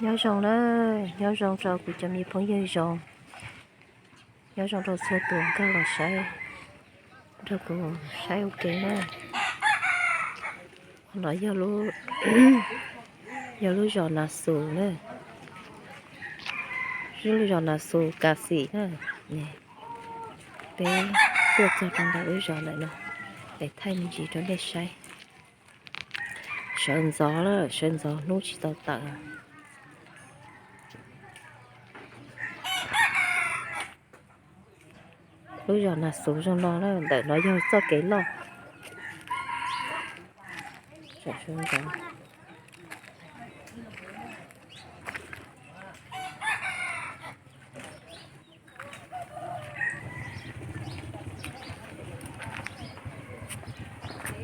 Nyob zoo na, nyob zoo rau kuv cov me phooj ywg zoo, nyob zoo rau txhua tus nkag los saib, nrog kuv saib ua ke na. Qhov no yog lub, yog lub zos Nas Xus na, lub zos Nas Xus Kas Xim na. Peb tuaj txog rau ntawm lub zos ntawm no, peb thaij me ntsis rau nej saib. Sawv ntxov lawm, sawv ntxov hnub tsis tau tawm. Lub zos Nas Xus zoo no na, ntawm no yog txoj kev loj.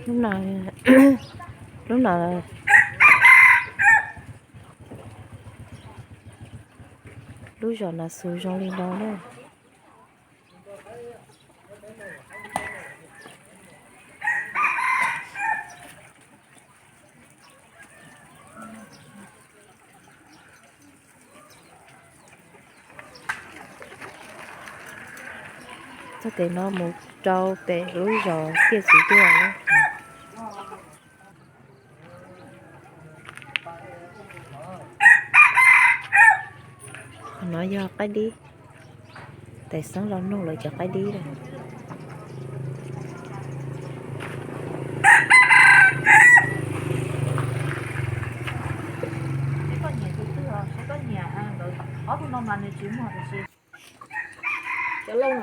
Lub no, lub no, lub zos Nas Xus zoo li no na. Txoj kev no mus rau pem lub zos Tiaj Txiv Tuaj. Qhov no yog qaib dib, tais xeeb los nug lawv cov qaib dib lawm.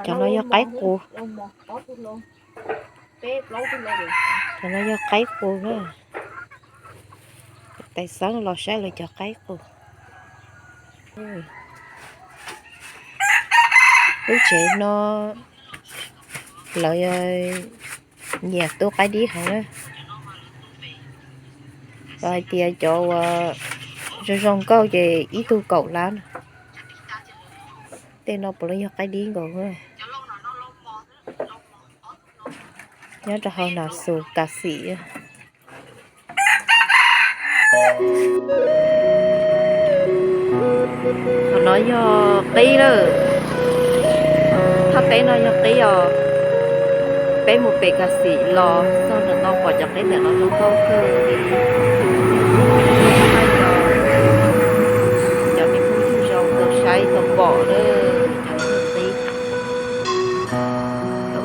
Cov no yog qaib qus. Cov no yog qaib qus na. Tais xeeb los saib lawv cov qaib qus. Lub tsev no lawv nyiam tu qaib dib heev na. Lawv hais tias cov uas zoo zoo nkauj ces ib tug kaum lab. Tej no puav leej yog qaib dib nkaus. Nyob rau hauv Nas Xus Kas Xim. Qhov no yog qib lawm. Thaj teb no yog qib os. Peb mus pem Kas Xim los txog ntawm no pom cov qib ntawm no zoo nkauj kawg li. Cov me phooj ywg zoo tau saib tau pom lawm, cov qib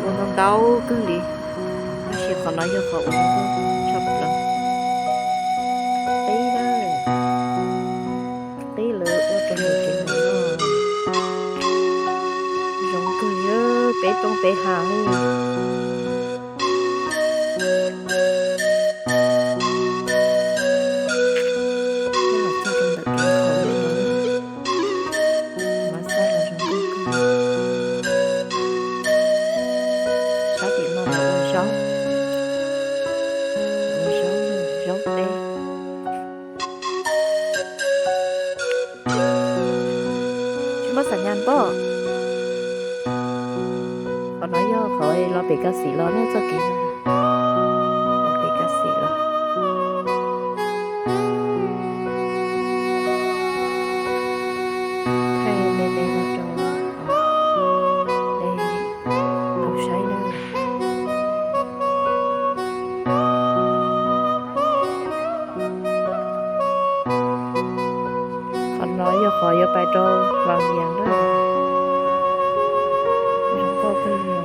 ua ntau ntau kawg li. Tab sis qhov no yog qhov ua zoo nkauj tshaj plaws. Qib lawm, qib lawv ua rau nws tsev no zoo kawg li, peb roob peb hav li. Peb los txog rau ntawm kev hauv lawm no, mas xab los zoo nkauj kawg. Sab tim no lawv ua zaub, ua zaub, zaub teb. Tsis muaj xam nyas npoj. Qhov no yog qhov los pem Kas Xim los ne, txoj kev no los pem Kas Xim los. Thaij me me no rau nej tau saib na. Qhov no yog qhov yuav pais rau Vaj Vias na. Zoo nkauj kawg li.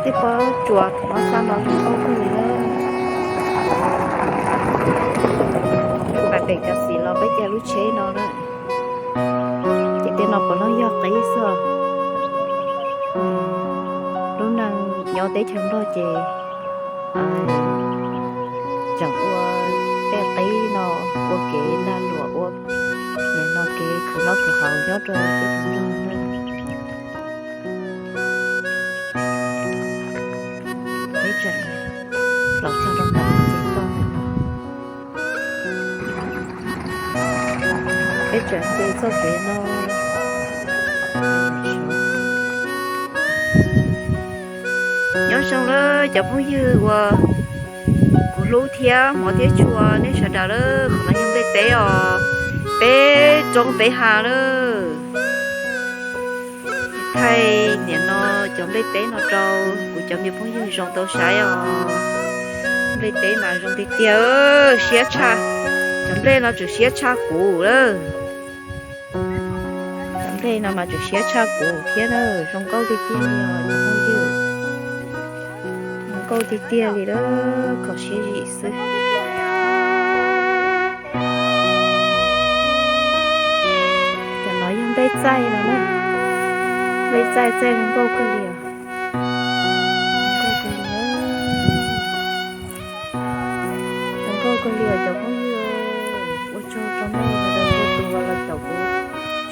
Tej pob tsuas mab xab no zoo nkauj kawg li na. Pais pem Kas Xim los peb caij lub tsheb no na. Ces tej no puav leej yog qib xwb. Lub neej nyob teb chaws Nplog ces tseem ua tej qib no ua kev lag luam, ua nim no kev khwv noj khwv haus nyob rau teb chaws Nplog. Peb tseem los txog rau ntawm ces txoj kev no, peb tseem nce txoj kev no. Nyob zoo lawm cov phooj ywg uas kuv Hlub thiab hmov thiab tshua nej sawv daws lawm, qhov no yog nplej teb os, peb roob peb hav lawm. Thaij niam no cov nplej teb no rau kuv cov me phooj ywg zoo tau saib os. Nplej teb mas zoo tiag tiag, siab tshaj, cov nplej no tseem siab tshaj kuv lawm. Cov nplej no mas tseem siab tshaj kuv thiab na, zoo nkauj tiag tiag li os cov phooj ywg. Zoo nkauj tiag tiag li lawm, kho siab zim xwb. Cov no yog nplej txaij no na, nplej txaij txaij zoo nkauj kawg li os. Zoo nkauj kawg li os. Zoo nkauj kawg li os cov phooj ywg. Ua tsaug rau nej sawv daws txhua tus uas los caum kuv,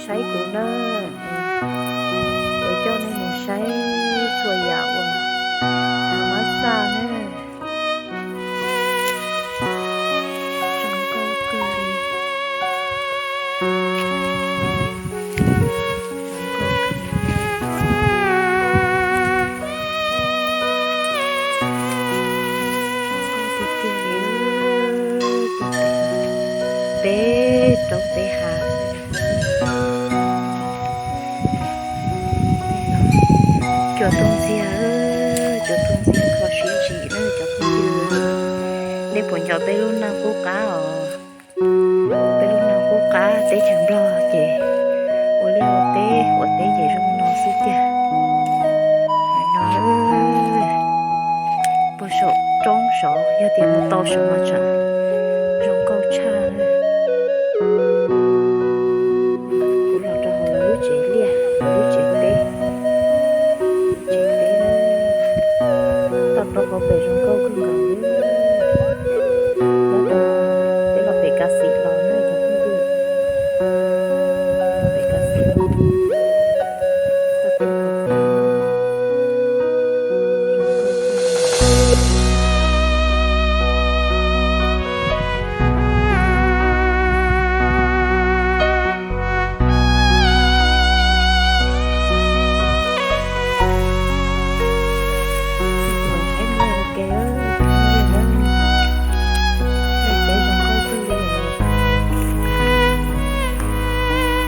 saib kuv na. Kuv coj nej mus saib txhua yam uas kuv muab xa na. Zoo nkauj kawg li. Peb roob peb hav. Cua tus ntxiag, cua tus ntxiag kho siab zim na cov phooj ywg. Nej puas nco peb lub neej qub qab os? Peb lub neej qub qab teb chaws Nplog ces ua liaj ua teb, ua teb ces zoo no xwb tiag. No puag saum roob saud, yog tias mus tau saud mas tseem zoo nkauj tshaj na. Kuv los rau hauv lawv lub tsev liaj, lawv lub tsev teb, tsev teb na. Toj roob hauv pes zoo nkauj kawg nkaus li. Nyob rau peb los pem Kav Xim los na cov phooj ywg. Los pem Kav Xim los.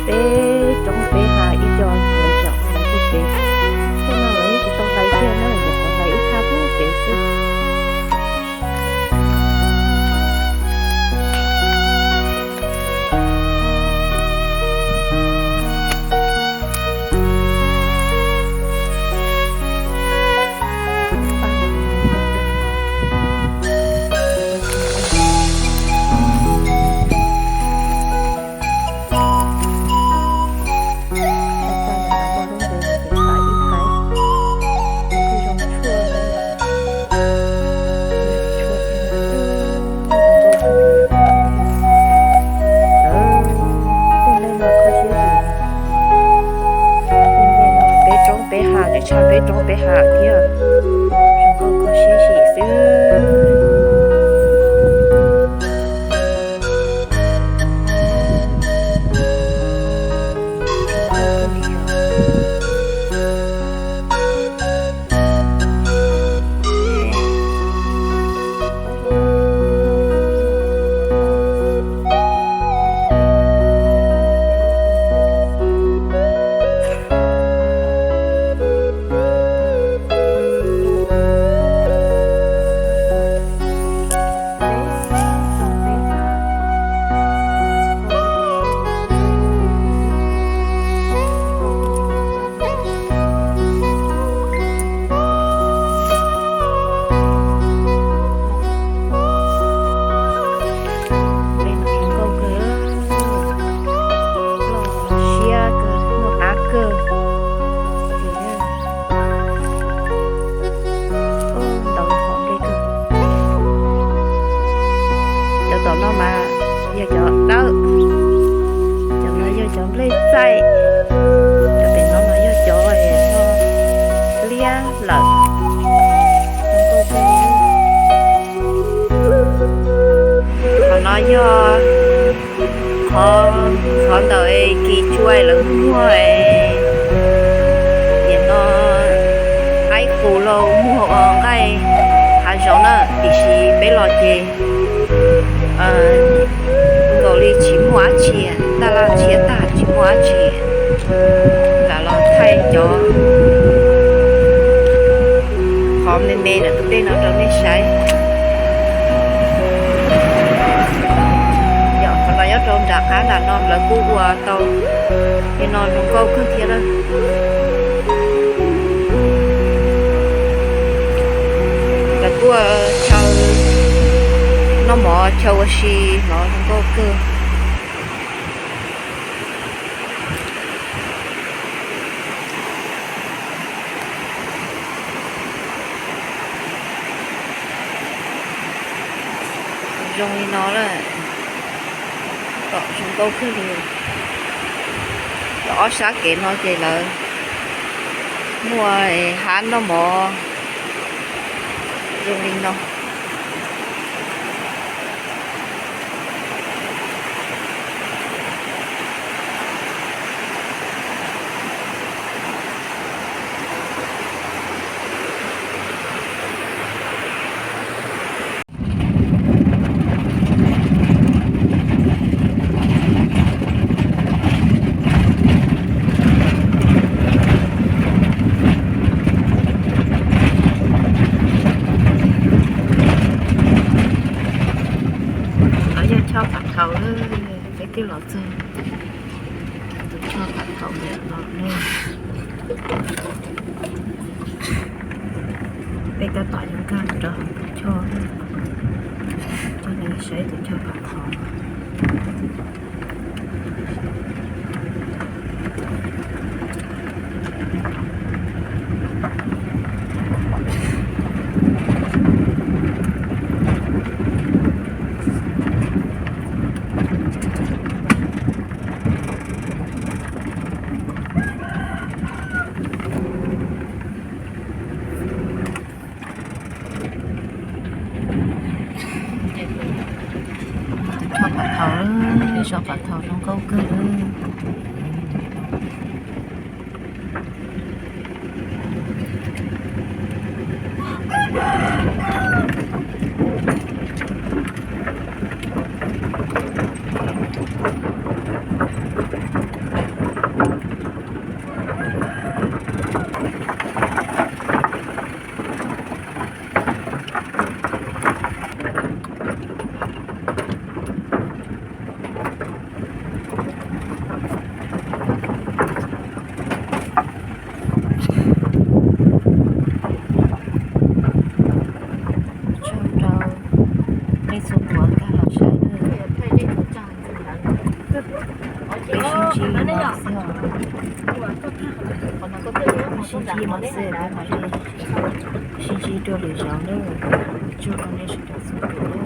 Peb roob peb hav ib co lawv txoj kev, tej no lawv yeej tsis tau hlais kiag na, lawv qhov hlais ib thaj pub pem xwb. Peb roob peb hav, tseem tshuav peb roob peb hav thiab, zoo nkauj kho siab zim xwb. Peb no zoo nkauj kawg, loj siab kawg, muaj qab kawg. Ntau hom nplej kawg. Cov tom no mas yog cov dawb, cov no yog cov nplej txaij, cov pem no mas yog cov no liab lawm. Qhov no yog qhov, qhov ntawm kis tsua lawv muag, nim no qaib qus los muag ua nqaij hav Zaum na, tiam sis peb los ces nkaus li tsis muaj dab tsi, taj laj txhia tag tsis muaj dab tsi, lam los thaij cov qhov me me ntawm tus dej no rau nej saib. Yog qhov no nyob rau nram qab nram no lawv kuj ua tau li no zoo nkauj kawg thiab na. Lawv kuj chaw noj mov chaw ua si no zoo nkauj kawg. Zoo li no lawm, tom zoo nkauj kawg li. Tom ob sab kev no ces lawv muaj hab noj mov zoo li no. Qhov no yog choj Phav Thaum, peb twb los txog tus choj Phav Thaum no lawm. Peb tab tom yuav nkag rau hauv tus choj, coj nej saib tus choj Phav Thaum. Tus choj Phav Thaum, zos Phav Thaum zoo nkauj kawg li. Tsaug rau nej txhua tus uas nkag los saib. Peb sib ntsib mov xwb os. Sib ntsib mov xwb, peb mam li sib ntsib dua lwm zaus nawb. Tsaug rau nej sawv daws txhua tus.